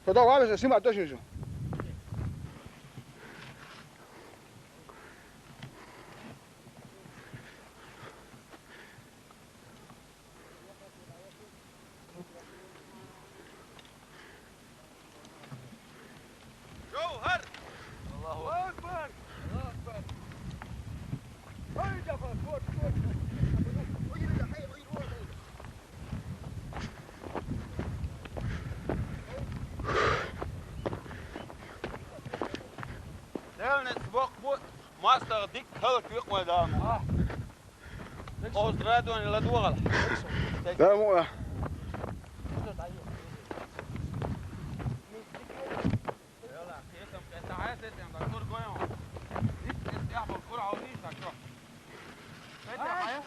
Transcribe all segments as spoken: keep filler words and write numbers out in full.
Тогда ладно, снимать точно всё. جوهر! الله أكبر! الله أكبر! هاي جبل، فوت، فوت! Dēlnieks bok bu, mastar dik halk yukma dāmu. Oz radoni la dugal. Dāmu, jā.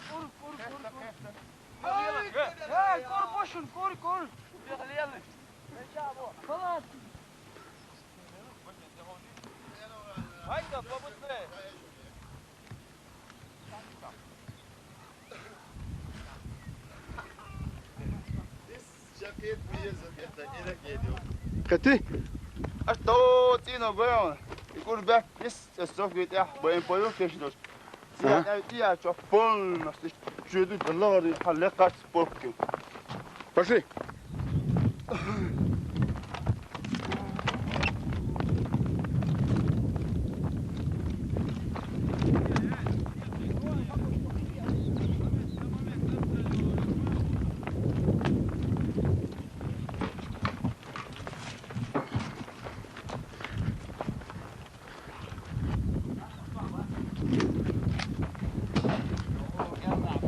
Kur, kur, kur, kur? Hey, kur, boşun, kur, kur. Haydi, babası. Хэти? Аш то цӀи но гоён. И кур бэк ис, ис соф гит ях, бэм пою кешдос. Ага. Ци я, ци я, чё, полностью, чё, ду, доллар, хале, кац, полки. Пошли.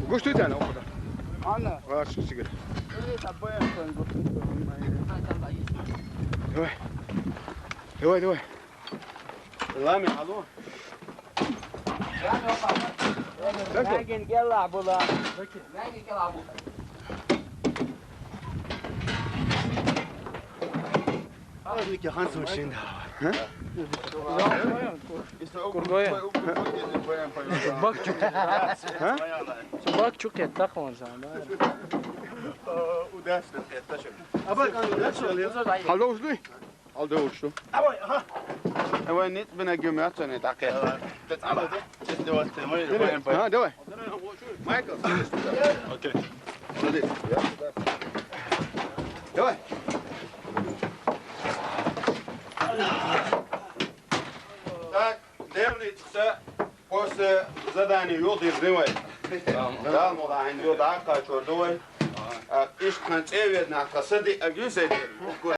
Гуш ты тяна, опа. Анна. Ва, что сигаret. Давай. Давай, давай. Лами, алло. Лами, опа. Лами, гелла, була. Лами, гелла, була. Ха? Кургой. Бак чук. Ха? Бак чук, я так вон сам, да. Халда ушли. Алда ушли. Давай, ага. Давай, нет, бина гюмятся, не так. Давай. Давай. Ага, давай. Майкл. Окей. Садись. Давай. Так, дерничса после задания юлдыр дывай. Дал мулаһин юлда качор дывай. А, иш хан цевет на касади агюсади.